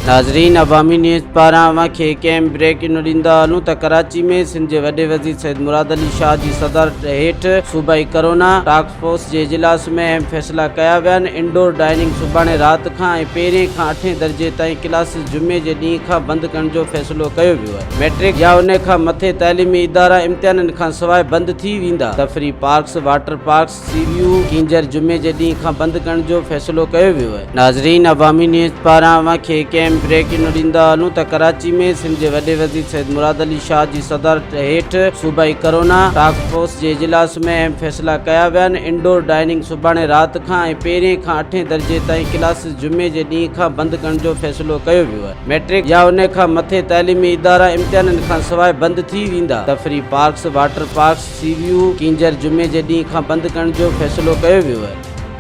ناظرين عوامي نيوز پاران اوهان کي هڪ اهم بريڪ انو ڏيندا هلون ته ڪراچي ۾ سنڌ جي وڏي وزير سيد مراد علي شاهه جي صدارت هيٺ صوبائي ڪرونا ٽاسڪ فورس جي اجلاس ۾ اهم فيصلا ڪيا ويا آهن، انڊور ڊائننگ سڀاڻي رات کان ۽ پهرين کان اٺين درجي تائين ڪلاسز جمعي جي ڏينهن کان بند ڪرڻ جو فيصلو ڪيو ويو آهي، ميٽرڪ يا ان کان مٿي تعليمي ادارا امتحانن کانسواء بند ٿي ويندا، تفريحي parks, water parks, sea view Keenjhar جمعي جي ڏينهن کان بند ڪرڻ جو فيصلو ڪيو ويو آهي. ناظرين عوامي نيوز پاران اوهان کي هڪ اهم بريڪ انو ڏيندا هلون ته ڪراچي ۾ سنڌ جي وڏي وزير سيد مراد علي شاهه جي صدارت هيٺ صوبائي ڪرونا ٽاسڪ فورس جي اجلاس ۾ اهم فيصلا ڪيا ويا آهن، انڊور ڊائننگ سڀاڻي رات کان ۽ پهرين کان اٺين درجي تائين ڪلاسز جمعي جي ڏينهن کان بند ڪرڻ جو فيصلو ڪيو ويو آهي. ميٽرڪ يا ان کان مٿي تعليمي ادارا امتحانن کانسواء بند ٿي ويندا، تفريحي parks, water parks, sea view Keenjhar جمعي جي ڏينهن کان بند ڪرڻ جو فيصلو ڪيو ويو آهي.